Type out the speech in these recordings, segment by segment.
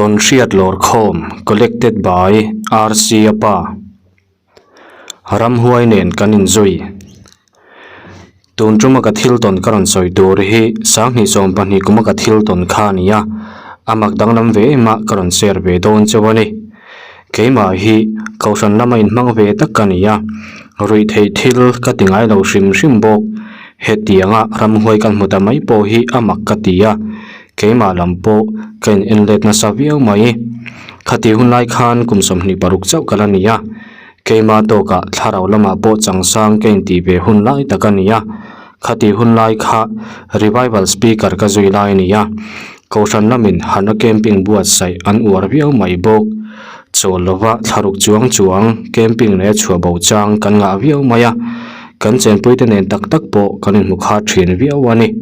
Tawnhriat lawrkhawm Collected by RC a pa. Ramhuai nen kan inzui. Tun tuma ka thil tawn ka rawn sawi tur hi sanghnih 12 kuma ka thil tawn kha a ni a, a mak danglam ve em a ka rawn share ve dawn chauh a ni. Keimah hi kohhran lama inhmang ve tak ka ni a, ruihtheih thil ka ti ngai lo hrim hrim bawk. Hetianga ramhuai kan hmu ta mai pawh hi a mak ka ti a. Keimah lam pawh ka in en let nasa viau mai. Khati hun lai khan kum 26 chauh ka la ni a, keimah tawkah thlarau lamah pawh changsang ka intih ve hun lai tak a ni a. Khati hun lai kha revival speaker ka zui lai a ni a, Kohhran lamin Hana camping buatsaih an uar viau mai bawk. Chawl lova thlaruk chuang chuang camping leh chhuah bo chang kan ngah viau mai a, kan chenpuite nen tak tak pawh kan inhmu khat thin viau a ni.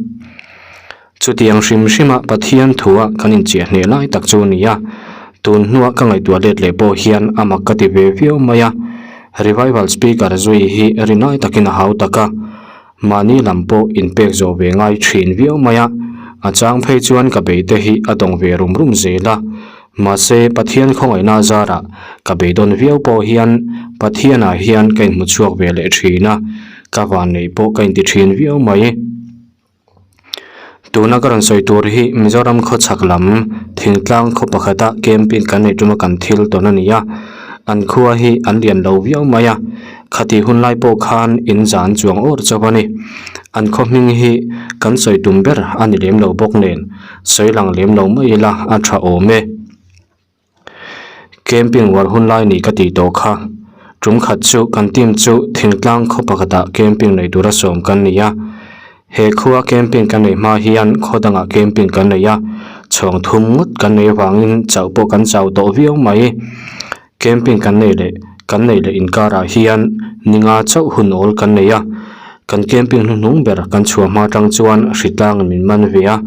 Chutiang hrim hrima Pathian thua kan inchiah hneh lai tak chu a ni a, tun hnua ka ngaihtuah let leh pawh hian a mak ka ti ve viau mai a. Revival Speaker zui hi rinai takin a hau tak a, mahni lam pawh inpek zawh ve ngai thin viau mai a, a chang phei chuan ka beite hi a dawng ve rum rum zel a. Mahse, Pathian khawngaihna zarah ka beidawn viau pawh hian Pathianah hian ka inhmu chhuak ve leh thin a, ka vanneih pawh ka inti thin viau mai. Tuna ka rawn sawi tur hi Mizoram khawchhak lam thingtlang khaw pakhata camping kan neih tuma kan thil tawn a ni a, an khua hi an lian lo viau mai a, khati hun lai pawh khan in zan chuang awr chauh a ni. An khaw hming hi kan sawi tum ber a ni lem lo bawk nen sawi lang lem lo mai ila a tha awm e. Camping war hun lai ni ka tih tawh kha. Tum khat chu kan team chu thingtlang khaw pakhatah camping nei tura sawm kan ni a. He khua camping kan neih hma hian khaw dangah camping kan nei a, chhawng thum ngawt kan nei avangin chauh pawh kan chau tawh viau mai. Camping kan nei leh kan nei leh inkarah hian ninga chauh hun awl kan nei a. Kan camping hnuhnung ber kan chhuah hma tang chuan hritlangin min man ve a,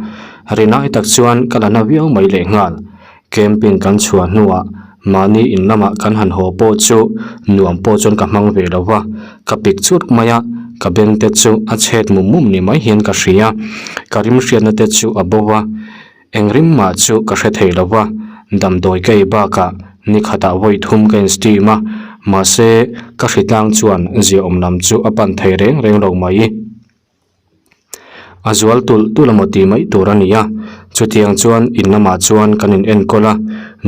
rinai tak chuan ka la na viau mai lehnghal. Camping kan chhuah hnuah mahni in lamah kan han haw pawh chu nuam pawh chuan ka hmang ve lo va, ka pik churh mai a, ka beng te chu a chhet mum mum ni mai hian ka hria, ka rim hriatna te chu a bo va, eng rim mah chu ka hre thei lo va, damdawi ka ei bakah ni khatah vawi thum ka in steam a, mahse ka hritlang chuan ziaawm lam chu a pan thei reng reng lo mai. A zual tulh tulh emaw tih mai tur a ni a, chutiang chuan in lamah chuan kan in enkawl a,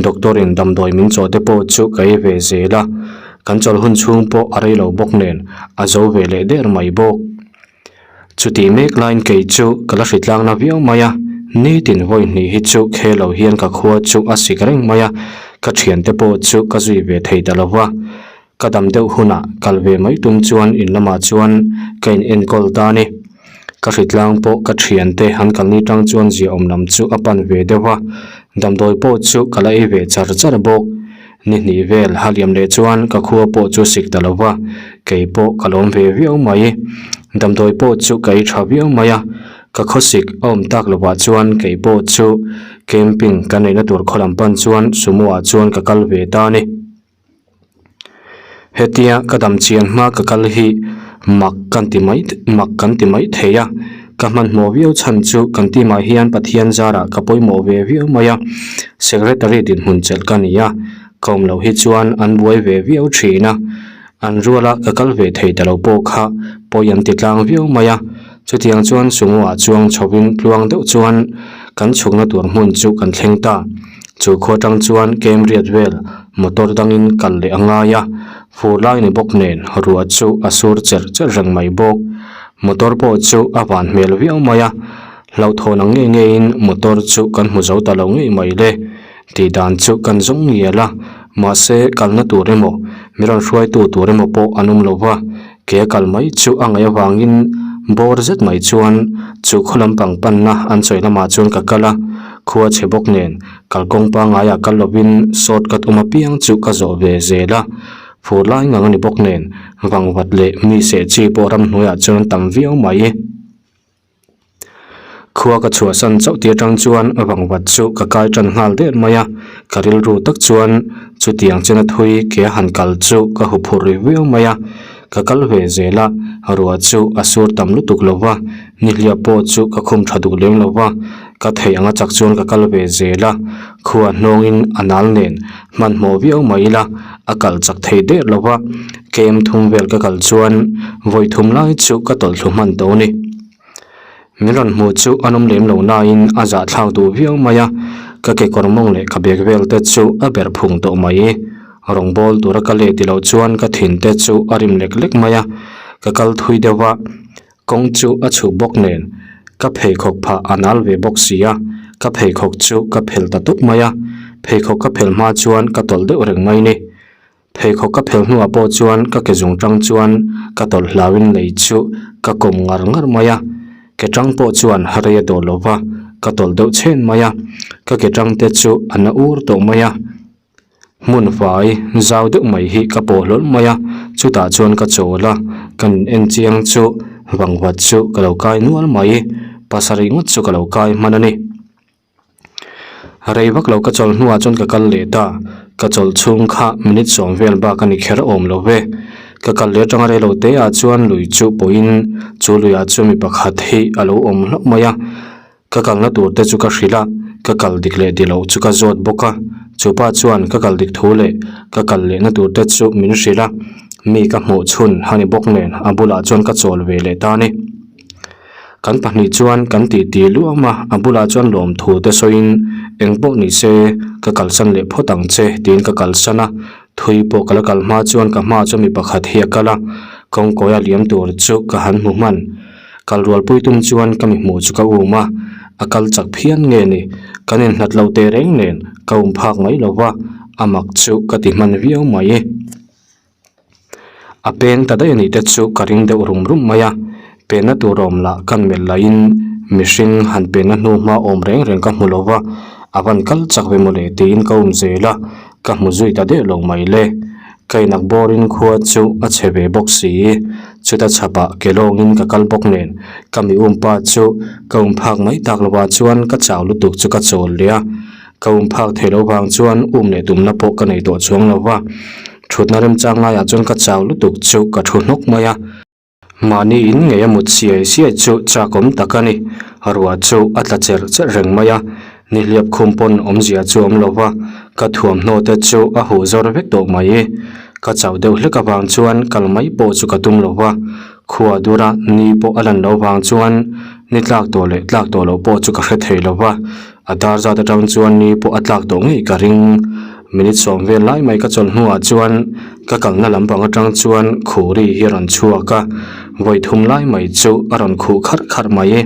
doctor in damdawi min chawh te pawh chu ka ei ve zel a, kan chawlh hun chhung pawh a rei lo bawk nen a zo ve leh der mai bawk. Chutih mek laiin kei chu ka la hritlang na viau mai a, nitin vawi hnih hi chu khe lo hian ka khua chu a sik reng mai a, ka thiante pawh chu ka zui ve thei ta lo va. Ka dam deuh hunah kal ve mai tum chuan in lamah chuan ka in enkawl ta a ni. Ka hritlang pawh ka thiante an kalni tang chuan ziaawm lam chu a pan ve deuh a, damdawi pawh chu ka la ei ve char char bawk. Ni hnih vel ha liam leh chuan ka khua pawh chu sik ta lo va, kei pawh ka lawm ve viau mai. Damdawi pawh chu ka ei tha viau mai a, ka khawsik a awm tak lovah chuan kei pawh chu camping ka neihna tur khaw lam pan chuan sumo ah chuan ka kal ve ta a ni. Hetia ka dam chian hma ka kal hi mak kan ti mai mak kan ti mai thei a, ka hmanhmawh viau chhan chu kan team ah hian Pathian zarah ka pawimawh ve viau mai a, secretary dinhmun chelh ka ni a, ka awm loh hi chuan an buai ve viau thin a, an ruala ka kal ve thei ta lo pawh kha pawi an ti tlang viau mai a, chutiang chuan sumo ah chuang chhovin tluang deuh chuan kan chhukna tur hmun chu kan thleng ta. Chu khua tang chuan Camriat vel motor dangin kal leh a ngai a, fur lai ni bawk nen ruah chu a sur cherh cherh reng mai bawk. Motor pawh chu a van hmel viau mai a, hlauhthawn ang ngei ngeiin motor chu kan hmu zo ta lo ngei mai le. Tih dan chu kan zawng ngial a, mahse kalna tur emaw mi rawn hruaitu tur emaw pawh an awm lo va, ke a kal mai chu a ngaih avangin bawr zet mai chuan chu khaw lampang panna an sawi lamah chuan ka kal a, khua chhe bawk nen kalkawng pangaiah kal lovin shortcut awm apiang chu ka zawh ve zel a, fur lai ngang a ni bawk nen vangvat leh mi seh chi pawh ramhnuaiah chuan an tam viau mai. Khua ka chhuahsan chauh tir tang chuan vangvat chu ka kai tan nghal der mai a, ka rilru tak chuan chutiang chena thui ke a han kal chu ka hu phur ri viau mai a, ka kal ve zel a, ruah chu a sur tam lutuk lo va. Nihliap pawh chu ka khum tha duh lem lo va, ka theih anga chak chuan ka kal ve zel a, khua hnawngin a nal nen hmanhmawh viau mai ila a kal chak thei der lo va, kem thum vel ka kal chuan vawi thum lai chu ka tawlh thlu hman tawh a ni. Min rawn hmuh chu a nawm lem lo nain a zahthlak duh viau mai a, ka kekawr mawng leh ka bag vel te chu a berh phung tawh mai. Rawngbawl tura ka let tih loh chuan ka thin te chu a rim lek lek mai a, ka kal thui deuh va, kawng chu a chhuh bawk nen ka pheikhawk phah a nal ve bawk si a, ka pheikhawk chu ka phel ta tawp mai a, pheikhawk ka phel hma chuan ka tawlh deuh reng mai ni. Pheikhawk ka phel hnuah pawh chuan ka ke zung tang chuan ka tawlh hlauin lei chu ka kawm ngar ngar mai a, ke tang pawh chuan rei a tawh lo va, ka tawlh deuh chhen mai a, ka ke tang te chu a na ur tawh mai a. Hmun fai zau deuh mai hi ka pawh hlawl mai a, chutah chuan ka chawl a, kan en chiang chu vangvat chu ka lo kai nual mai, pasarih ngawt chu ka lo kai hman a ni. Rei vak lo ka chawl hnuah chuan ka kal leh ta, ka chawlh chhung kha minute sawm vel bak a ni kher awm lo ve. Ka kal leh atanga rei lo te ah chuan lui chu pawhin chu luiah chu mi pakhat hi a lo awm hlauh mai a, ka kalna tur te chu ka hrilh a, ka kal dik leh di loh chu ka zawt bawk a, chu pa chuan ka kal dik thu leh ka kal lehna tur te chu min hrilh a, mi ka hmuh chhun a ni bawk nen a bulah chuan ka chawl ve leh ta a ni. Kan pahnih chuan kan titi luam a, a bulah chuan lawmthu te sawiin eng pawh ni se ka kalsan leh phawt ang che tiin ka kalsan a, thui pawh ka la kal hma chuan ka hma chu mi pakhat hi a kal a, kawngkawia liam tur chu ka han hmu hman. Kal rualpui tum chuan ka mi hmuh chu ka um a, a kal chak phian nge ni, kan inhlat lo teh reng nen ka um phak mai lo va, a mak chu ka ti hman viau mai. A peng ta daih a nih te chu ka ring deuh rum rum mai a, penna tur awm lah kan melh lahin mihring han penna hnu hma awm reng reng ka hmu lo va, a van kal chak ve mawle tiin ka um zel a, ka hmu zui ta deuh lo mai le. Ka inak bawrin khua chu a chhe ve bawk si, chuta chhapah ke lawngin ka kal bawk nen ka mi um pa chu ka um phak mai tak lovah chuan ka chau lutuk chu ka chawl leh a. Ka um phak thei lo vang chuan um leh tumna pawh ka nei tawh chuang lo va, thutna remchang laiah chuan ka chau lutuk chu ka thu hnawk mai a. Mahni in ngei a mut siai siai chu chakawm tak a ni. Ruah chu a tla cherh cherh reng mai a, nihliap khum pawn awmzia chu a awm lo va, ka thuamhnaw te chu a huh zawr vek tawh mai. Ka chauh deuh hlek avang chuan kal mai pawh chu ka tum lo va, khua dura ni pawh a lan loh vang chuan ni tlak tawh leh tlak tawh loh pawh chu ka hre thei lo va. A dar zat atang chuan ni pawh a tlak tawh ngei ka ring. Minute sawm vel lai mai ka chawlh hnuah chuan ka kalna lampang atang chuan khuri hi a rawn chhuak a, vawi thum lai mai chu a rawn khuh kharh kharh mai.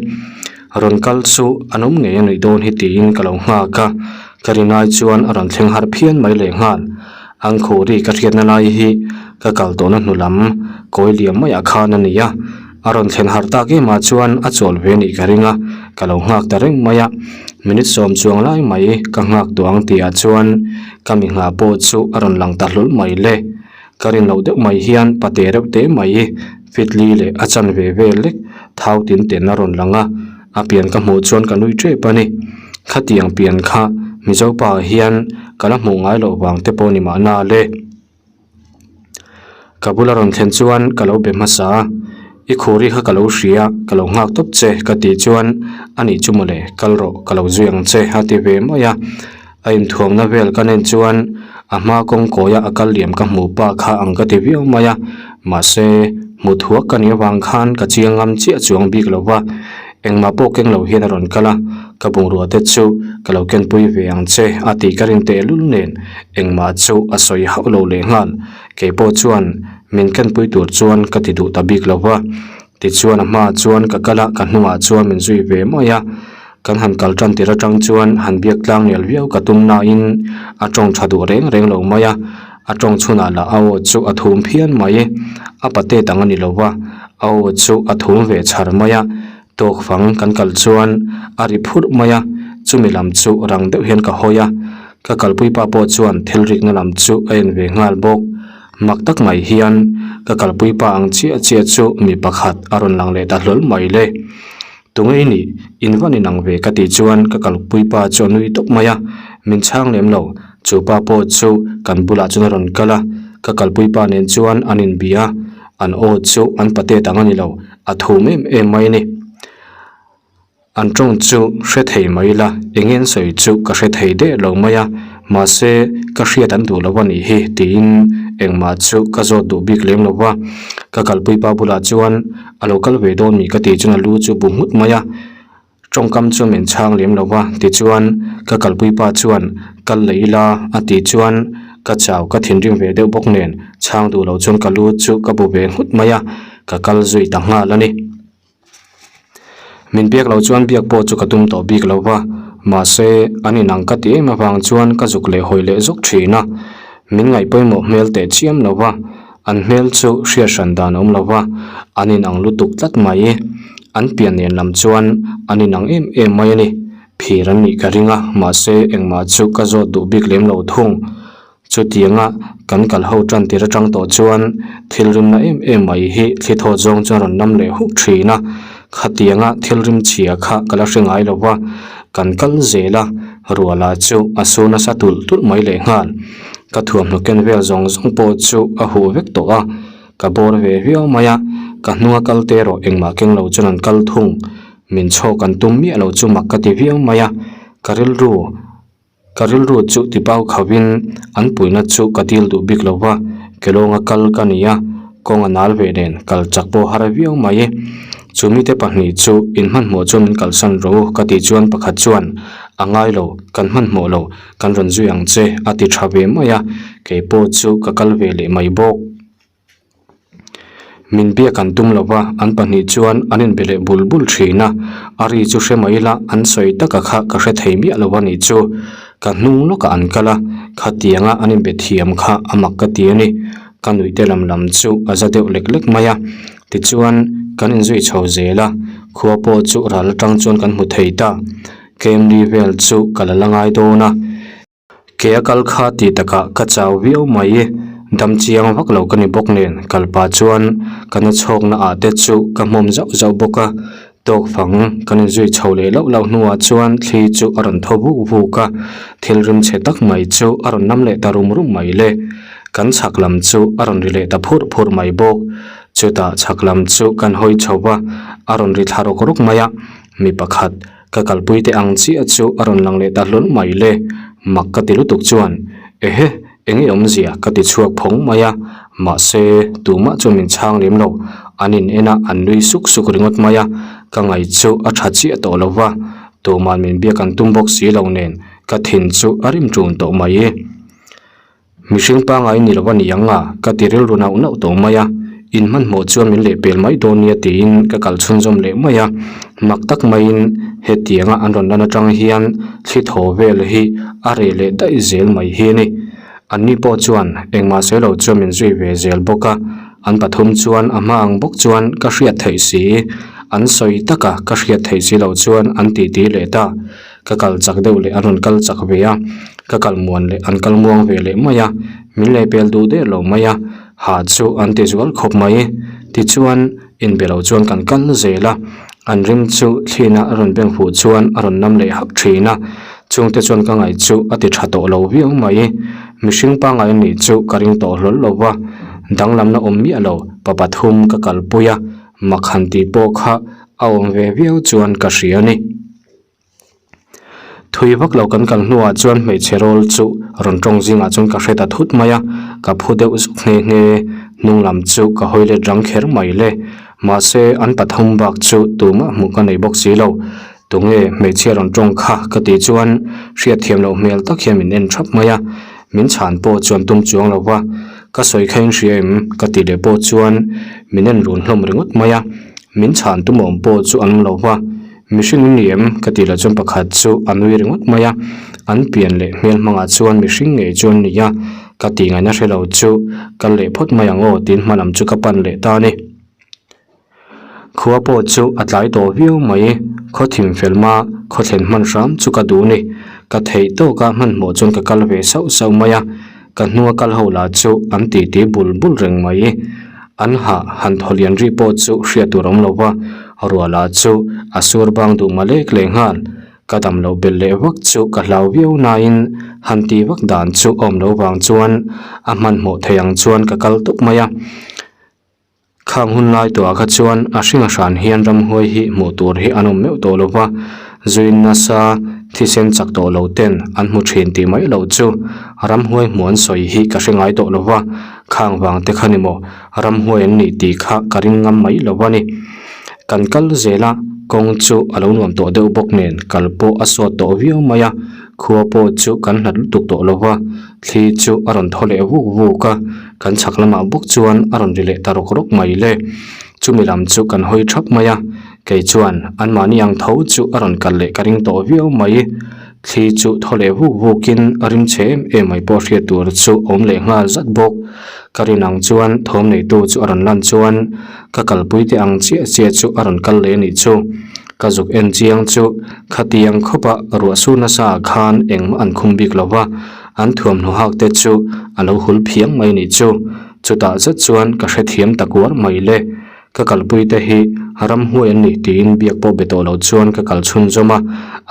Rawn kal chu an awm ngei a nuih dawn hi tiin ka lo nghak a, ka rin ai chuan a rawn thleng harh phian mai lehnghal. Ang khuri ka hriatna lai hi ka kal tawhna hnu lam kawi liam maiah khan a ni a. A rawn thlen harh tak em ah chuan a chawl ve nih ka ring a, ka lo nghak ta reng mai a. Minute sawm chuang lai mai ka nghak tawh ang tih ah chuan ka mi nghah pawh chu a rawn lang ta hlawlh mai le. Ka rin loh deuh mai hian pate reuh te mai fitli leh a chan ve vel lek thau tin ten a rawn lang a, a pian ka hmuh chuan ka nui tep a ni. Khatiang pian kha Mizo pa ah hian ka la hmuh ngai loh vang te pawh ni mahna le. Ka bula rawn thlen chuan ka lo be hmasa a, I khuri kha ka lo hria, ka lo nghak tawp che ka tih chuan a nih chu mawle, kal rawh ka lo zui ang che a ti ve mai a. A inthuamna vel ka nen chuan a hma kawng kawia a kal liam ka hmuh pa kha ang ka ti viau mai a, mahse hmu thuak ka nih avang khan ka chiang ngam chiah chuang bik lo va. Engmah pawh keng lo hian a rawn kal a, ka bungrua te chu ka lo kenpui ve ang che a tih ka rin tehlul nen engmah chu a sawi hauh lo leh nghal. Kei pawh chuan min kenpui tur chuan ka ti duh ta bik lo va, tichuan a hmaah chuan ka kal a, ka hnungah chuan min zui ve mai a. Kan han kal tan tir atang chuan han biak tlang nel viau ka tum nain a tawng tha duh reng reng lo mai a, a tawng chhunah lah a aw chu a thum phian mai. A pate dang a ni lo va, a aw chu a thum ve chhar mai a, tawk fang kan kal chuan a ri phurh mai a, chumi lam chu rang deuh hian ka hawi a, ka kalpui pa pawh chuan thil rikna lam chu a en ve nghal bawk. Mak tak mai hian ka kalpui pa ang chiah chiah chu mi pakhat a rawn lang leh ta hlawl mai le. Tunge i nih? In van inang ve ka tih chuan ka kalpui pa chu a nui tawp mai a, min chhang lem lo. Chu pa pawh chu kan bulah chuan a rawn kal a, ka kalpui pa nen chuan an inbia a, an aw chu an pate dang a ni lo, a thum em em mai a ni. An tawng chu hre thei mai ila, eng nge an sawi chu ka hre thei deuh lo mai a, mahse ka hriat an duh lo a nih hi tiin engmah chu ka zawt duh bik lem lo va. Ka kalpui pa bulah chuan a lo kal ve dawn mi ka tih chuan a lu chu bu nghut mai a, tawngkam chu min chhang lem lo va tichuan ka kalpui pa chuan kal leh ila a tih chuan ka chau ka thinrim ve deuh bawk nen chhang duh lo chuan ka lu chu ka bu ve nghut mai a, ka kal zui ta nghal a ni. Min biak loh chuan biak pawh chu ka tum tawh bik lo va, mahse an inang ka ti em avang chuan ka zuk leh hawi leh zawk thin a. Min ngaih pawimawh hmel teh chiam lo va, an hmel chu hriat hran dan a awm lo va, an inang lutuk tlat mai. An pian nen lam chuan an inang em em mai a ni. Phir an nih ka ring a, mahse engmah chu ka zawt duh bik lem lo thung. Chutianga kan kal ho tan tir atang tawh chuan thil rimna em em mai hi thli thawt zawng chuan rawn nam leh huk thin a, khatianga thil rim chhia kha ka la hre ngai lo va, kan kal zel a, ruah lah chu a sur nasa tulh tulh mai leh nghal. Ka thuamhnaw ken vel zawng zawng pawh chu a huh vek tawh a, ka bawr ve viau mai a, ka hnunga kal te erawh engmah keng lo chuan an kal thung, min chhawk an tum miah lo chu mak ka ti viau mai a, ka rilru. Ka rilru chu ti pau khovin an puihna chu ka dil duh bik lo va, kelawnga kal ka ni a, kawng a nal ve nen kal chak pawh har viau mai. Chu mite pahnih chu in hmanhmawh chuan min kalsan rawh u ka tih chuan pakhat chuan a ngai lo, kan hmanhmawh lo, kan rawn zui ang che a ti tha ve mai a, kei pawh chu ka kal ve leh mai bawk. Min biak an tum lo va, an pahnih chuan an inbe leh bul bul thin a, a ri chu hre mai ila an sawi taka kha ka hre thei miah lo a nih chu. Ka hnung lawkah an kal a, khatianga an inbe thiam kha a mak ka ti a ni. Ka nuih te lam lam chu a za deuh lek lek mai a, tichuan kan inzui chho zel a, khua pawh chu ral atang chuan kan hmu thei ta. Kemli vel chu ka la la ngai dawn a. Ke a kal kha tih takah ka chau viau mai. Dam chiang vak lo ka ni bawk nen kal pah chuan ka na chhawkna ah te chu ka hmawm zauh zauh bawk a. Tawk fang kan inzui chho leh lauh lauh hnuah chuan thli chu a rawn thaw vuk vuk a, thil rim chhe tak mai chu a rawn nam leh ta rum rum mai le. Kan chhak lam chu a rawn ri leh ta phurh phurh mai bawk. Chutah chhak lam chu kan hawi chho va, a rawn ri thla rawk rawk mai a, mi pakhat Ka kalpui te ang chiah chu a rawn lang leh ta hlawl mai le, mak ka ti lutuk chuan, Ehe, eng nge awmzia? ka ti chhuak phawng mai a, mahse, tumah chuan min chhang lem lo, an in en a, an nui suk suk ringawt mai a, ka ngaih chu a tha chiah tawh lo va, tuman min biak an tum bawk si lo nen, ka thin chu a rim ṭun tawh mai. Mihring pangai ni lo a ni ang a, ka ti rilru nauh nauh tawh mai a, in hmanhmawh chuan min lehpel mai dawn nia tiin ka kal chhunzawm leh mai a, mak tak maiin hetianga an rawn lan atang hian thli thaw vel hi a reh leh daih zel mai hi a ni. Anni pawh chuan engmah sawi lo chuan min zui ve zel bawk a, an pathum chuan a hma ang bawk chuan ka hriat theih si, an sawi taka ka hriat theih si loh chuan an titi leh ta. Ka kal chak deuh leh an rawn kal chak ve a, ka kal muan leh an kal muang ve leh mai a, min lehpel duh der lo mai a, ha chu an ti zual khawp mai. Tichuan, inbe lo chuan kan kal zel a, an rim chu thlina a rawn beng huh chuan a rawn nam leh hak thin a, chungte chuan ka ngaih chu a ti tha tawh lo viau mai. Mihring pangngai nih chu ka ring tawh hlawl lo va, danglamna awm miah lo, pa pathum ka kalpui a, mak han tih pawh kha a awm ve viau chuan ka hria a ni. Thui vak lo kan kal hnuah chuan hmeichhe rawl chu rawn tawng zingah chuan ka hre ta thut mai a, ka phu deuh zuk nghe nghe. Hnung lam chu ka hawi let rang kher mai le. Mahse an pathum bak chu tumah hmuh ka nei bawk si lo. Tunge hmeichhia rawn tawng kha ka tih chuan hriatthiam loh hmel tak hian min en thap mai a, min chhan pawh chuan tum chuang lo va. Ka sawi kha in hria em? ka tih leh pawh chuan min en run hlawm ringawt mai a, min chhan tumawm pawh chu an awm lo va. Mihring in ni em? Ka tih lah chuan pakhat chu a nui ringawt mai a, an pian leh hmel hmangah chuan mihring ngei chu an ni a, ka tih ngaihna hre lo chu kal leh phawt mai ang aw tiin hma lam chu ka pan leh ta a ni. Khua pawh chu a tlai tawh viau mai, khaw thim fel hma khaw thlen hman hram chu ka duh a ni, ka theih tawka hmanhmawh chuan ka kal ve sauh sauh mai a, ka hnunga kal ho lah chu an titi bul bul reng mai. An hah han thaw lian ri pawh chu hriat tur awm lo va, ruah lah chu a sur bang duh ma lek leh nghal. Ka dam loh belh leh vak chu ka hlau viau nain han ti vak dan chu a awm lo vang chuan a hmanhmawh thei ang chuan ka kal tawp mai a. Khang hun lai tawhah kha chuan a hring a hran hian ramhuai hi hmuh tur hi an awm meuh tawh lo va, zuin nasa thisen chak tawh lo ten an hmu thin tih mai loh chu ramhuai hmuh an sawi hi ka hre ngai tawh lo va, khang vang te kha ni maw ramhuai an nih tih kha ka ring ngam mai lo a ni. Kan kal zel a, kawng chu a lo nuam tawh deuh bawk nen kal pawh a sawt tawh viau mai a, khua pawh chu kan hlat lutuk tawh lo va. Thli chu a rawn thaw leh vuk vuk a, kan chhak lamah bawk chuan a rawn ri leh ta rawk rawk mai le. Chumi lam chu kan hawi thap mai a, kei chuan anmahni ang tho chu a rawn kal leh ka ring tawh viau mai. Thli chu thaw leh vuk vukin a rim chhe em em mai pawh hriat tur chu awm leh nghal zat bawk. Ka rin ang chuan thawm neitu chu a rawn lan chuan ka kalpui te ang chiah chiah chu a rawn kal leh a nih chu. Ka zuk en chiang chu khatiang khawpa ruah sur nasa ah khan engmah an khum bik lo va, an thuamhnaw hak te chu a lo hul phiang mai nih chu. Chutah zet chuan ka hrethiam ta kuar mai le. Ka kalpui te hi ramhuai an nih tiin biak pawh be tawh lo chuan ka kal chhunzawm a,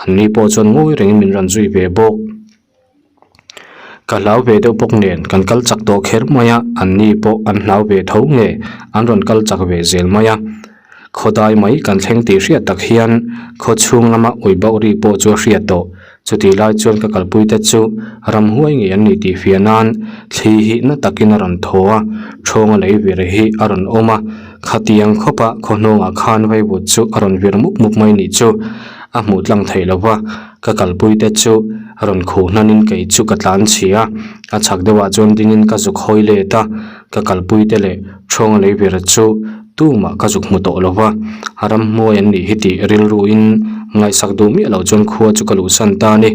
anni pawh chuan ngawi rengin min rawn zui ve bawk. Ka hlau ve deuh bawk nen kan kal chak tawh kher mai a, anni pawh an hlau ve tho nge an rawn kal chak ve zel mai a. Khawdai mai kan thleng tih hriat tak hian khaw chhung lama ui bauh ri pawh chu a hriat tawh. Chutih lai chuan ka kalpui te chu ramhuai ngei an ni tih fiah nan thli hi na takin a rawn thaw a, ṭhawnga lei vir hi a rawn awm a. Khatiang khawpa khaw hnawngah khan vaivut chu a rawn vir mup mup mai nih chu a hmuh tlang theih lo va. Ka kalpui te chu rawn khuh hnanin kei chu ka tlan chhi a, a chhak deuhah chuan dingin ka zuk hawi let a, ka kalpui te leh ṭhawnga lei ber chu tumah ka zuk hmu tawh lo va, ramhmuai an nih hi tih rilruin ngaihsak duh miah loh chuan khua chu ka luhsan ta a ni.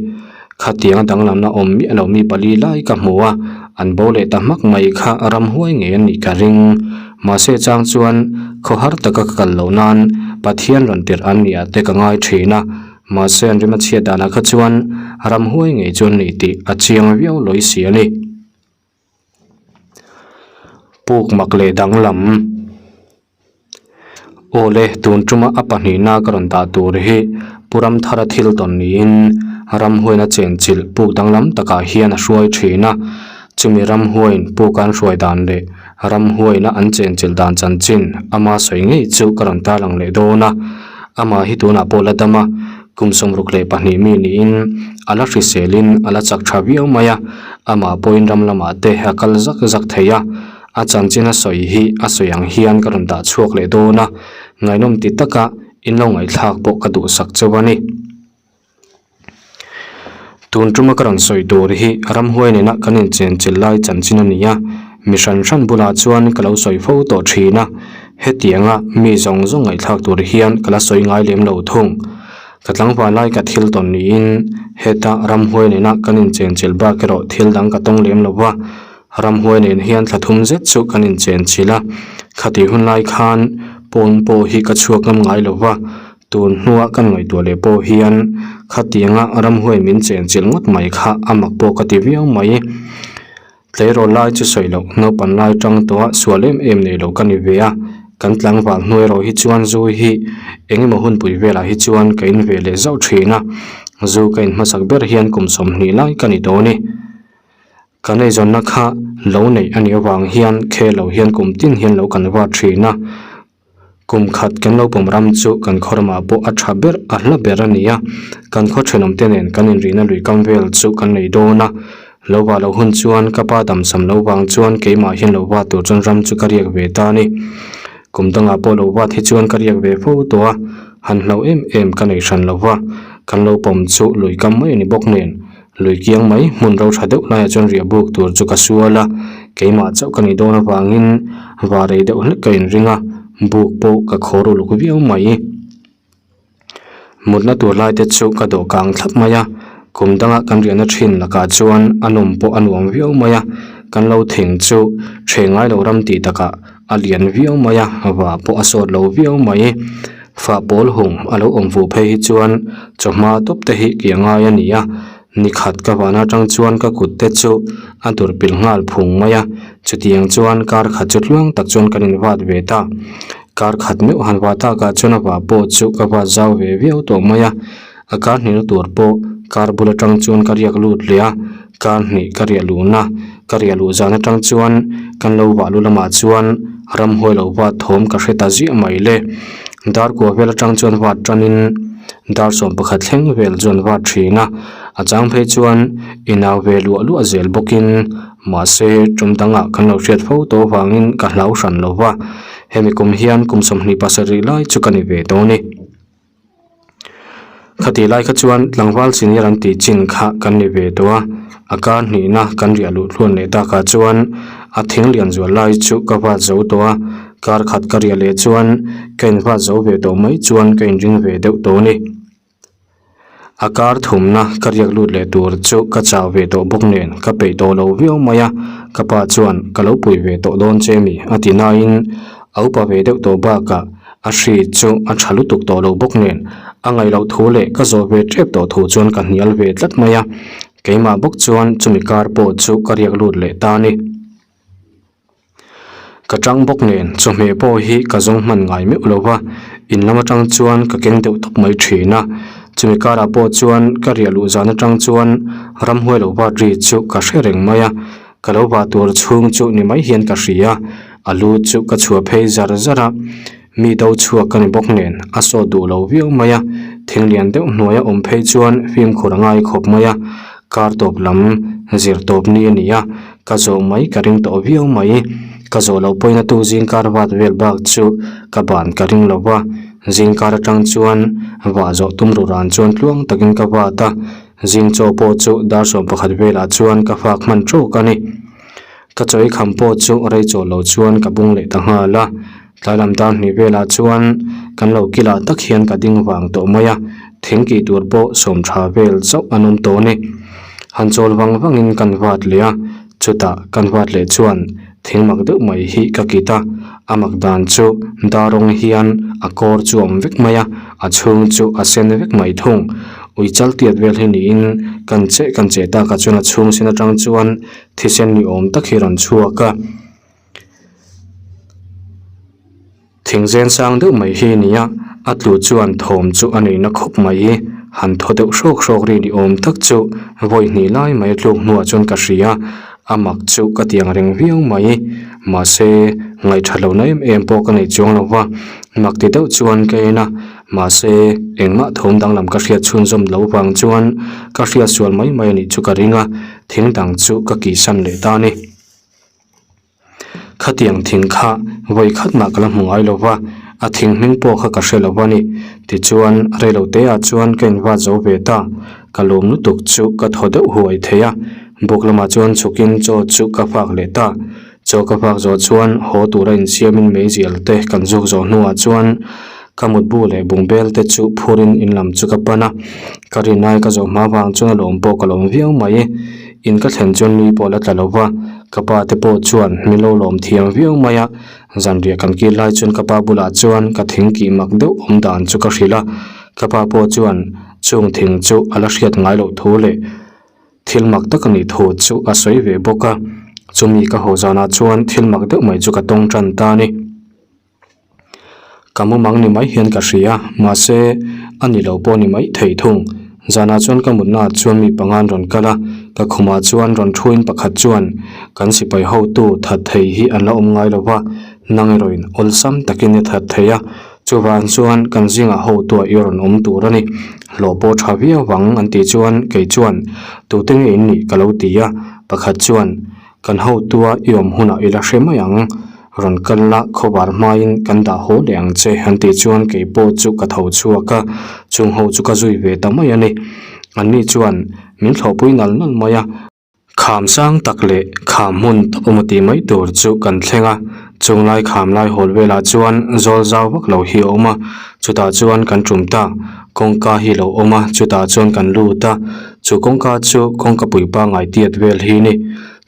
Khatianga danglamna awm miah lo mi pali lai ka hmu a, an bo leh ta hmak mai kha ramhuai ngei an nih ka ring. Mahse chang chuan khawhar taka ka kal loh nan Pathian rawn tirh an nih ah te ka ngai thin a, Mahse an rim a chhiat danah kha chuan ramhuai ngei chu an nih tih a chiang viau lawi si a ni. Puk mak leh danglam Aw le, tun tuma a pahnihna ka rawn dah tur hi Pu Ramthara thil tawn niin ramhuaina chenchilh puk danglam takah hian a hruai thin a. Chumi ramhuain puk an hruai dan leh ramhuaina an chenchilh dan chanchin ama sawi ngei chu ka rawn tarlang leh dawn a. Amah hi tunah pawh la dam a, kum 62 mi niin a la hriselin a la chak tha viau mai a, amah pawhin ram lamah te a kal zak zak thei a. A chanchin a sawi hi a sawi ang hian ka rawn dah chhuak leh dawn a, ngaihnawm ti taka in lo ngaihthlak pawh ka duhsak chauh a ni. Tun tuma ka rawn sawi tur hi ramhuai nena kan inchenchilh lai chanchin a ni a, mi hran hran bulah chuan ka lo sawi fo tawh thin a, hetianga mi zawng zawng ngaihthlak tur hian ka la sawi ngai lem lo thung. Ka tlangval lai ka thil tawn niin heta ramhuai nena kan inchenchilh bak erawh thil dang ka tawng lem lo va, ramhuai nen hian thla thum zet chu kan inchenchilh a, khatih hun lai khan pawn pawh hi ka chhuak ngam ngai lo va. Tun hnua kan ngaihtuah leh pawh hian khatianga ramhuai min chenchilh ngawt mai kha a mak pawh ka ti viau mai. Tleirawl lai chu sawi loh, naupan lai tang tawha sual em em nei lo ka ni ve a, kan tlangval hnuai erawh hi chuan zu hi eng emaw hunpui velah hi chuan ka in ve leh zauh thin a, zu ka in hmasak ber hian kum 20 lai ka ni dawn e. Kan eizawnna kha lo neih a nih avang hian khel lo hian kum tin hian lo kan vat thin a. Kum khat kan lo pawm ram chu kan khaw ramah pawh a tha ber a hla ber a ni a, kan khaw thenawm te nen kan inrihna lui kam vel chu kan nei dawn a. Lo va loh hun chuan ka pa damsam lo vang chuan keimah hian lo va tur chuan ram chu ka riak ve ta a ni. Kum dangah pawh lo vat hi chuan ka riak ve fo tawh a, han hlauh em em ka nei hran lo va, kan lo pawm chu lui kam mai a ni bawk nen. Lui kiang mai hmun ro tha deuh laiah chuan riah buk tur chu ka sual a, keimah chauh ka nih dawn avangin va rei deuh hlek ka inring a, buk pawh ka khawr uluk viau mai. Mutna tur lai te chu ka dawh kang thlap mai a, kum danga kan riahna thin lakah chuan a nawm pawh a nuam viau mai a, kan lo thing chu ṭhe ngai lo ram tih takah a lian viau mai a, va pawh a sawt lo viau mai. Fah pawl hung a lo awm vuh phei hi chuan chawhma tawp te hi kih a ngai a ni a, nikhat ka van atang chuan ka kut te chu a dur pilh nghal phung mai a, chutiang chuan kar khat chu tluang tak chuan kan invat ve ta. Kar khat meuh han vah takah chuan a vah pawh chu ka vat zau ve viau tawh mai a, a kar hnihna tur pawh kar bul atang chuan ka riak lut leh a, kar hnih ka riah luhna. Ka riah luh zan atang chuan kan lo vah lu lamah chuan ramhuai lo vat thawm ka hre ta ziah mai le. Dar kua vel atang chuan vat tanin dar 11 thleng vel chu an vat thin a, a chang phei chuan inau ve luah luah zel bawkin mahse tum dangah kan lo hriat fo tawh avangin ka hlau hran lo va, hemi kum hian kum 27 lai chu ka ni ve dawn a ni. Khatih lai kha chuan tlangval senior an tih chin kha kan ni ve tawh a, a kar hnihna kan riah luh tluan leh takah chuan a thing lian zual lai chu ka vat zo tawh a, kar khat ka riah leh chuan ka invat zo ve tawh mai chuan ka inring ve deuh tawh a ni. A kar thumna ka riak lut leh tur chu ka chau ve tawh bawk nen ka peih tawh lo viau mai a, ka pa chuan ka lo pui ve tawh dawn che mi a ti nain a upa ve deuh tawh bakah A hri chu a tha lutuk tawh lo bawk nen, a ngaih loh thu leh ka zawh ve tep tawh thu chuan ka hnial ve tlat mai a, keimah bawk chuan chumi kar pawh chu ka riak lut leh ta a ni. Ka tang bawk nen chawhmeh pawh hi ka zawng hman ngai meuh lo va, in lam atang chuan ka keng deuh tawp mai thin a, chumi karah pawh chuan ka riah luh zan atang chuan ramhuai lo vat ri chu ka hre reng mai a, Ka lo vah tur chhung chu ni mai hian ka hria, a lu chu ka chhuah phei zar zar a, mi do chhuak ka ni bawk nen a sawt duh lo viau mai a, thing lian deuh hnuaia awm phei chuan fimkhur a ngai khawp mai a, kar tawp lam zir tawp ni a ni a, ka zawh mai ka ring tawh viau mai, ka zawh loh pawhin a tu zingkar vat vel bak chu ka ban ka ring lo va, zingkar atang chuan vah zawh tum ru ran chuan tluang takin ka vat a. Zing chaw pawh chu dar 11 velah chuan ka fak hman tawk a ni. Ka chawi kham pawh chu rei chaw lo chuan ka bung leh ta nghal a. Tlai lam dar hnih velah chuan kan lo kilah tak hian ka ding vang tawh mai a, thing kih tur pawh sawm tha vel chauh an awm tawh a ni. Han chawl vang vangin kan vat leh a, chutah kan vat leh chuan thing mak deuh mai hi ka kit a, a mak dan chu dar rawng hian a kawr chu a awm vek mai a, a chhung chu a sen vek mai thung. Ui chal tiat vel hi niin kan cheh kan cheh takah chuan a chhung sen atang chuan thisen ni awm tak hi a rawn chhuak a. Thing zen sang deuh mai hi a ni a, a tlu chuan thawm chu a nei na khawp mai. Han thaw deuh hrawk hrawk ri ni awm tak chu vawi hnih lai mai a tluk hnuah chuan ka hria, a mak chu ka ti ang reng viau mai. Mahse, ngaihtha lohna em em pawh ka nei chuang lo va, mak ti deuh chuan ka en a, mahse, engmah thawm danglam ka hriat chhunzawm loh vang chuan ka hriat sual mai mai a nih chu ka ring a, thing dang chu ka kihsan leh ta a ni. Khatiang thing kha vawi khat mah ka la hmu ngai lo va, a thing hming pawh kha ka hre lo a ni. Tichuan, reilo teah chuan ka invat zo ve ta. Ka lawm lutuk chu ka thaw deuh huai thei a. Buk lamah chuan chhukin chaw chu ka fak leh ta. Chaw ka fak zawh chuan haw tura insiamin meizial te kan zuk zawh hnuah chuan ka mutbu leh bungbel te chu phurin in lam chu ka pan a. Ka rinai ka zawh hma vang chuan a lawm pawh ka lawm viau mai. In ka thlen chuan nui pawh la tla lo va, ka pa te pawh chuan min lo lawm thiam viau mai a, zanriah kan kil lai chuan ka pa bulah chuan ka thing kih mak deuh awm dan chu ka hrilh a, ka pa pawh chuan chung thing chu a la hriat ngai loh thu leh thil mak tak a nih thu chu a sawi ve bawk a, chumi ka haw zanah chuan thil mak deuh mai chu ka tawng tan ta a ni. Ka mumang ni mai hian ka hria, mahse a ni lo pawh ni mai thei thung. Zanah chuan ka mutnaah chuan mi panga an rawn kal a, ka khumah chuan rawn thuin pakhat chuan kan sipai hotu that thei hi an la awm ngai lo va, nang erawhin awlsam takin i that thei a, chuvang chuan kan zingah hotuah i rawn awm tur a ni. Hlawh pawh tha viau vang an tih chuan kei chuan tute nge in nih ka lo ti a, pakhat chuan Kan hotua i awm hunah i la hre mai ang, rawn kal la khawvar hmain kan dah haw leh ang che an tih chuan kei pawh chu ka tho chhuak a, chung ho chu ka zui ve ta mai a ni. Anni chuan min thlawhpui nal nal mai a, kham sang tak leh kham hmun tak awm a tih mai tur chu kan thleng a, chung lai kham lai hawl velah chuan zawl zau vak lo hi a awm a, chutah chuan kan tum ta, kawngka hi lo awm a, chutah chuan kan lut a. Chu kawngka chu kawngka pui pangngai tiat vel hi ni.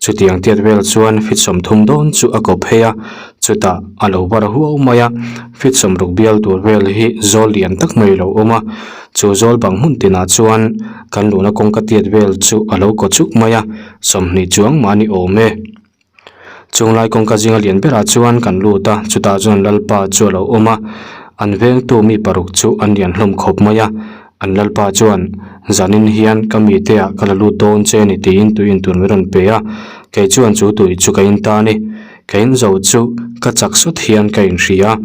Chutiang tiat vel chuan feet 30 dawn chu a kawp phei a, chutah a lo var huau mai a. Feet 60 bial tur vel hi zawl lian tak mai a lo awm a. Chu zawl bang hmun tinah chuan kan luhna kawngka tiat vel chu a lo kaw chuk mai a, 20 chuang mahni awm e. Chunglai kawngka zinga lian berah chuan kan lut a, chutah chuan Lalpa chu a lo awm a, an vengtu mi paruk chu an lian hlawm khawp mai a, an Lalpa chuan, Zanin hian ka mite ah ka la lut dawn che a ni tiin tui intur min rawn pe a. Kei chuan chu tui chu ka in ta a ni. Ka in zo chu ka chak sawt hian ka inhria a,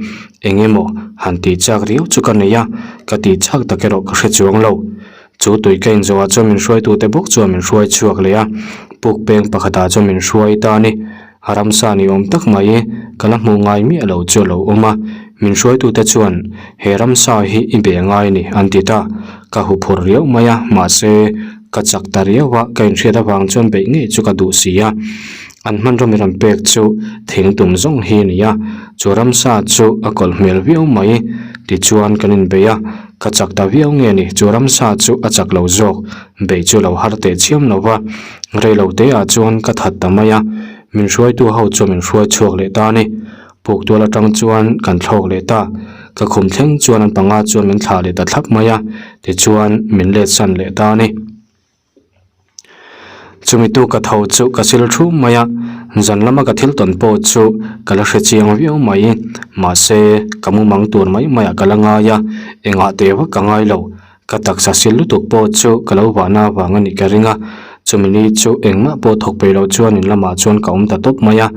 eng emaw han tih chak riau chu ka nei a, ka tih chak tak erawh ka hre chuang lo. Chu tui ka in zawhah chuan min hruaitute bawk chuan min hruai chhuak leh a, puk peng pakhatah chuan min hruai ta a ni. Ramsa ni awm tak mai ka la hmuh ngai miah lo chu a lo awm a, min hruaitute chuan he ramsa hi i be ngai a ni an ti ta. Ka hu phur riau mai a, mahse ka chak ta riau a, ka inhriat avang chuan beih ngei chu ka duh si a. An hmanraw mi rawn pek chu thing tum zawng hi a ni a, chu ramsa chu a kawlh hmel viau mai. Tichuan kan inbei a, ka chak ta viau nge ni, chu ramsa chu a chak lo zawk, beih chu lo har teh chiam lo va. Rei lo te ah chuan ka that ta mai a, min hruaitu ho chu min hruai chhuak leh ta a ni. Puk tual atang chuan kan thlawk leh ta, ka khum thleng chuan an panga chuan min thlah leh ta thlap mai a, tichuan min let san leh ta a ni. Chumi tu ka tho chu ka sil thu mai a, zan lama ka thil tawn pawh chu ka la hre chiang viau mai, mahse ka mumang tur mai mai ah ka la ngai a, engah teh vak ka ngai lo. Ka taksa sil lutuk pawh chu ka lo vahna avang a nih ka ring a, chumi ni chu engmah pawh thawk peih loh chuan in lamah chuan ka awm ta tawp mai a.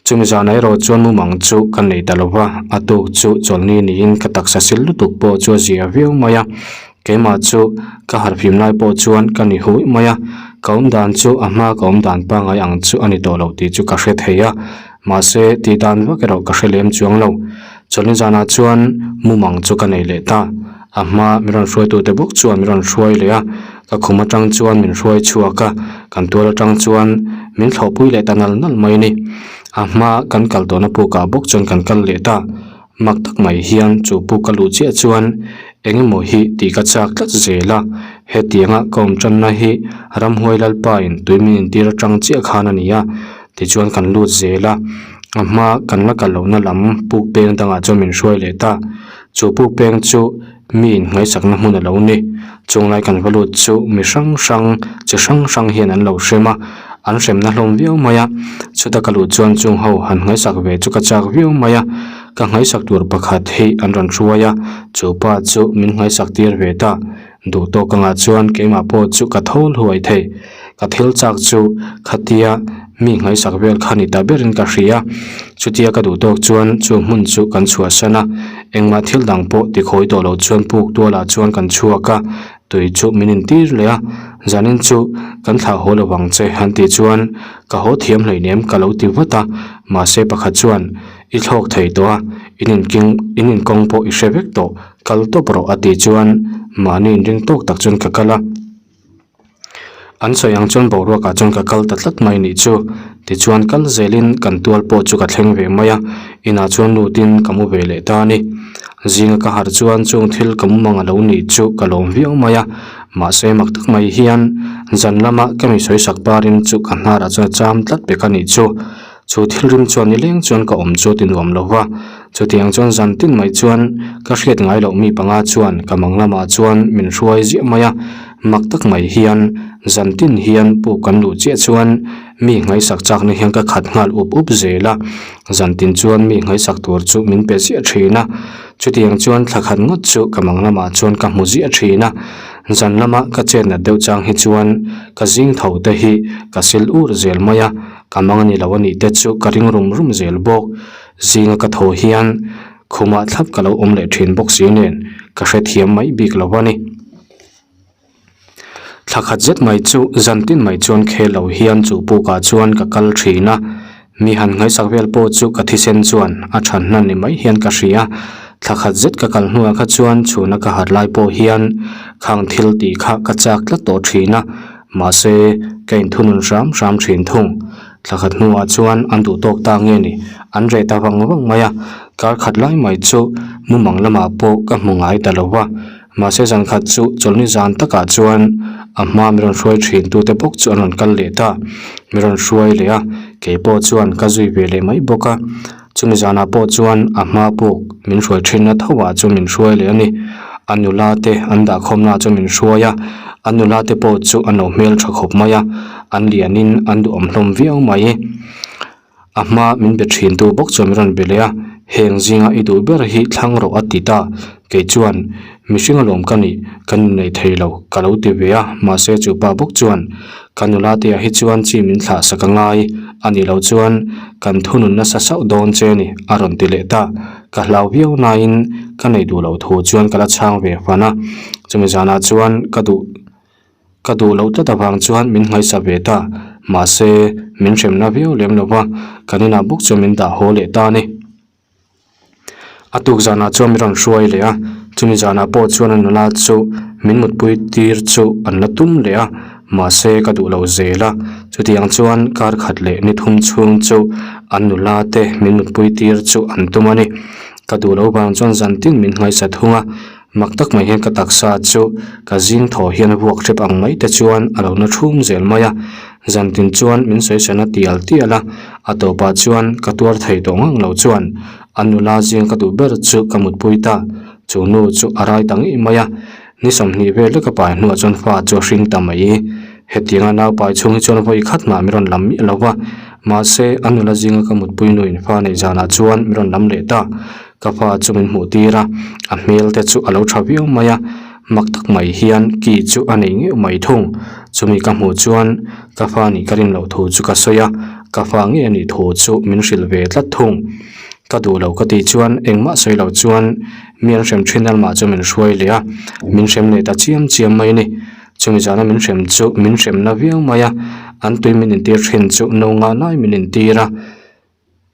Chumi zanah erawh chuan mumang chu ka nei ta lo va, a tuk chu chawlhni niin ka taksa sil lutuk pawh chu a zia viau mai a, keimah chu ka harhfim lai pawh chuan ka ni huih mai a, ka awm dan chu a hma ka awm dan pangngai ang chu a ni tawh lo tih chu ka hre thei a, mahse tih dan vak erawh ka hre lem chuang lo. Chawlhni zanah chuan mumang chu ka nei leh ta. A hma min rawn hruaitute bawk chuan min rawn hruai leh a, ka khum atang chuan min hruai chhuak a, kan tual atang chuan min thlawhpui leh ta nal nal mai a ni. A hma kan kal tawhna pukah bawk chuan kan kal leh ta. Mak tak mai hian chu puk ka luh chiah chuan eng emaw hi tih ka chak tlat zel a, hetianga ka awm tanna hi ramhuai lalpa in tui min intir atang chiah khan a ni a, tichuan kan lut zel a, a hma kan la kal lohna lam puk peng dangah chuan min hruai leh ta. Chu puk peng chu mi inhnaihsakna hmun a lo ni. Chunglai kan va lut chu mi hrang hrang, chi hrang hrang hian an lo hrem a, an hremna hlawm viau mai a. Chuta ka luh chuan chung ho han hnaihsak ve chu ka chak viau mai a. Ka hnaihsak tur pakhat hi an rawn hruai a, chu pa chu min hnaihsak tir ve ta. Duh tawk angah chuan keimah pawh chu ka tho hluai thei. Ka thil chak chu khatia mi hnaihsak vel kha ni ta berin ka hria. Chutia ka duh tawk chuan chu hmun chu kan chhuahsan a, engmah thil dang pawh tikhawi tawh lo chuan puk tualah chuan kan chhuak a, tui chu min intir leh a, zanin chu kan thlah haw lo vang che han tih chuan ka haw thiam hleinem ka lo ti vat a, mahse pakhat chuan i thlawk thei tawh a, in inking in inkawng pawh i hre vek tawh kal tawp rawh a tih chuan mahni inring tawk tak chuan ka kal a. An sawi ang chuan boruakah chuan ka kal ta tlat mai nih chu. Tichuan kal zelin kan tual pawh chu ka thleng ve mai a, inah chuan lutin ka mu ve leh ta a ni. Zinga ka harh chuan chung thil ka mumang a lo nih chu ka lawm viau mai a, mahse mak tak mai hian zan lama ka mi sawisak parin chu ka hnarah chuan a cham tlat pek a nih chu. Chu thil rim chuan nileng chuan ka awm chu a ti nuam lo va, chutiang chuan zan tin mai chuan ka hriat ngai loh mi panga chuan ka mang lamah chuan min hruai ziah mai a, mak tak mai hian zan tin hian puk kan luh chiah chuan mi ngaihsak chakna hian ka khat nghal up up zel a, zan tin chuan mi ngaihsak tur chu min pe ziah thin a, chutiang chuan thla khat ngawt chu ka mang lamah chuan ka hmu ziah thin a, zan lama ka chetnat deuh chang hi chuan ka zing tho te hi ka sil ur zel mai a. Ka mang a ni lo a nih te chu ka ring rum rum zel bawk. Zinga ka thaw hian khumah thlap ka lo awm leh thin bawk si nen ka hrethiam mai bik lo a ni. Thla khat zet mai chu zan tin mai chuan khel lo hian chu pukah chuan ka kal thin a, mi han ngaihsak vel pawh chu ka thisen chuan a than hnan ni mai hian ka hria. Thla khat zet ka kal hnuah kha chuan chhuna ka harh lai pawh hian khang thil tih kha ka chak tlat tawh thin a. Mahse, ka inthunun hram hram thin thung. Thla khat hnuah chuan an duh tawk ta nge ni, an reh ta vang vang mai a. Kar khat lai mai chu mumang lamah pawh ka hmu ngai ta lo va. Mahse zan khat chu chawlhni zan takah chuan a hma mi rawn hruai thin tute bawk chu an rawn kal leh ta. Mi rawn hruai leh a, kei pawh chuan ka zui ve leh mai bawk a. Chumi zanah pawh chuan a hma puk min hruai thinna tho ah chu min hruai leh a ni. A nula te an dahkhawmna chu min hruai a, a nula te pawh chu an lo hmel tha khawp mai a, an lianin an duhawm hlawm viau mai. A hma min be thin tu bawk chuan min rawn be leh a. Heng zinga i duh ber hi thlang rawh a ti ta. Kei chuan, Mihring alawm ka nih, ka nun nei thei lo, ka lo ti ve a, mahse chu pa bawk chuan, Ka nula te ah hi chuan chi min thlah sak a ngai, a nih loh chuan kan thunun nasa sauh dawn che ni, a rawn ti leh ta. Ka hlau viau nain ka nei duh loh thu chuan ka la chhang ve fan a, chumi zanah chuan ka duh. Ka duh loh tlat avang chuan min nghaisa ve ta, mahse min hremna viau lem lo va, kan inah bawk chuan min dah haw leh ta a ni. A tuk zanah chuan min rawn hruai leh a, chumi zanah pawh chuan a nula chu min mutpui tir chu an la tum leh a, mahse ka duh lo zel a, chutiang chuan kar khat leh ni thum chhung chu an nula te min mutpui tir chu an tum a ni. Ka duh loh vang chuan zan tin min nghaisa thung a. Mak tak mai hian ka taksa chu ka zing thaw hian vuak hrep ang mai te chuan a lo na thum zel mai a, zantin chuan min sawisana tial tial a, a tawpah chuan ka tuar thei tawh ngang lo chuan a nula zing ka duh ber chu ka mutpui ta, chu nu chu a rai ta ngei mai a, ni 20 vel leka pai hnuah chuan fa chu a hring ta mai. Hetianga nau pai chhung hi chuan vawi khat mah min rawn lam miah lo va, mahse a nula zinga ka mutpui nuin fa neih zanah chuan min rawn lam leh ta. Ka pa chu min hmuh tir a, a hmel te chu a lo tha viau mai a, mak tak mai hian ki chu a nei ngeuh mai thung. Chumi ka hmuh chuan ka fa nih ka rin loh thu chu ka sawi a, ka fa ngei a nih thu chu min hrilh ve tlat thung. Ka duh lo ka tih chuan engmah sawi lo chuan mi an hrem thin almah chu min hruai leh a, min hrem leh ta chiam chiam mai a ni. Chumi zana min hrem chu min hremna viau mai a, an tui min intir thin chu no nga lai min intir a.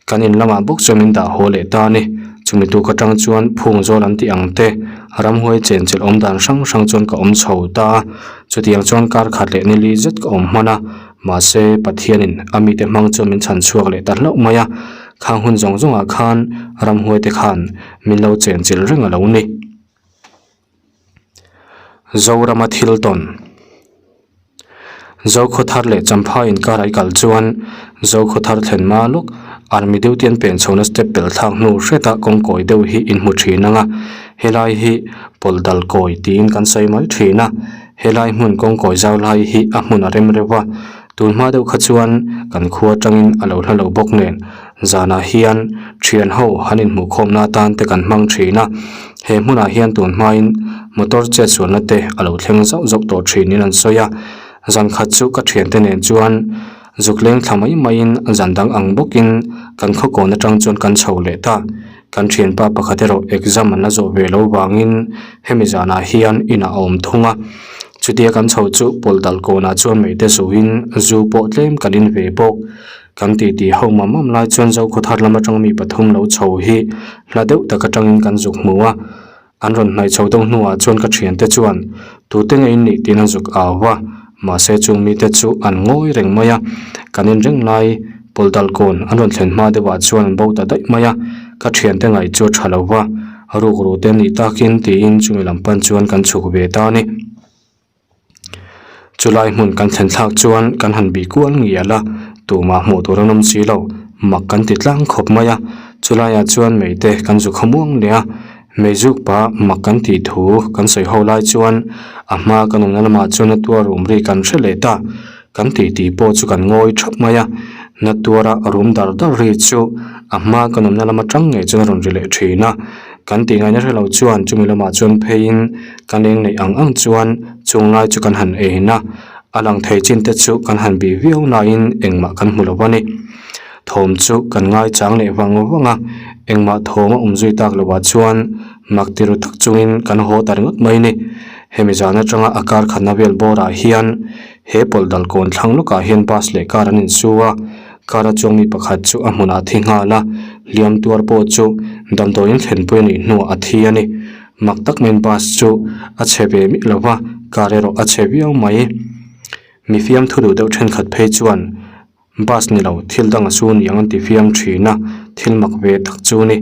Kan in lamah bawk chuan min dah haw leh ta a ni. Chumi tuk atang chuan phung zawl an tih ang te, ramhuai chenchilh awm dan hrang hrang chuan ka awm chho ta a. Chutiang chuan kar khat leh nili zet ka awm hman a, mahse Pathianin a mite hmang chuan min chhan chhuak leh ta hlauh mai a. Khang hun zawng zawngah khan ramhuai te khan min lo chenchilh reng a lo ni. Zorama thil tawn. Zokhawthar leh Champha inkar a i kal chuan Zokhawthar thlen hma lawk Army duty an pen chhohna step pel thlak hnu hretah kawngkawi deuh hi in hmu thin ang a, helai hi pawldal kawi tiin kan sawi mai thin a, helai hmun kawngkawi zau lai hi a hmun a rem reuh a, tun hma deuh kha chuan kan khua atangin a lo hla lo bawk nen zanah hian thian ho han inhmuhkhawmna atan te kan hmang thin a. He hmunah hian tun hmain motor chet sualna te a lo thleng zauh zauh tawh thinin an sawi a, zan khat chu ka thiante nen chuan zuk leng thla mai maiin zan dang ang bawkin kan khawkawn atang chuan kan chho leh ta. Kan thianpa pakhat erawh exam an la zawh ve lo vangin hemi zanah hian inah a awm thung a. Chutia kan chho chu pawldal kawnah chuan meite zuin zu pawh tlem kan in ve bawk. Kan titi ho mam mam lai chuan Zokhawthar lam atang mi pathum lo chho hi hla deuh tak atangin kan zuk hmu a, an rawn hnaih chho deuh hnuah chuan ka thiante chuan tute nge in nih tiin an zuk au va, mahse chung mite chu an ngawi reng mai a, kan in reng lai Pawldal kawn an rawn thlen hma deuhah chuan an bo ta daih mai a, ka thiante ngaih chu a tha lo va, rukru te nih takin tiin chumi lam pan chuan kan chhuk ve ta a ni. Chulai hmun kan thlen thlak chuan kan han bih kual ngial a, tumah hmuh tur an awm si lo, mak kan ti tlang khawp mai a. Chulaiah chuan meite kan zu khawmuang leh a, meizuk pa mak kan tih thu kan sawi ho lai chuan a hma kan awmna lamah chuan na tuar rum ri kan hre leh ta. Kan tih tih pawh chu kan ngawi thap mai a, na tuara rum dar dar ri chu a hma kan awmna lam atang ngei chuan a rawn ri leh thin a. Kan tih ngaihna hre lo chuan chumi lamah chuan pheiin kan eng neih ang ang chuan chung lai chu kan han en a, a lang thei chin te chu kan han bih viau nain engmah kan hmu lo a ni. Thawm chu kan ngaichang leh vang vang a, engmah thawm a awm zui tak lovah chuan mak ti ru tak chungin kan haw ta ringawt mai a ni. Hemi zan atanga a kar khatna vel bawrah hian he pawlh dal kawn thlang lawkah hian bus leh car an insu a, Car a chuang mi pakhat chu a hmunah a thi nghal a, hliam tuar pawh chu damdawiin thlenpui a nih hnuah a thi a ni. Mak tak maiin bus chu a chhe ve miah lo va, car erawh a chhe viau mai. Mi fiamthu duh deuh thenkhat phei chuan bus ni lo thil dang a su niang an ti fiam thin a, thil mak ve tak chu a ni.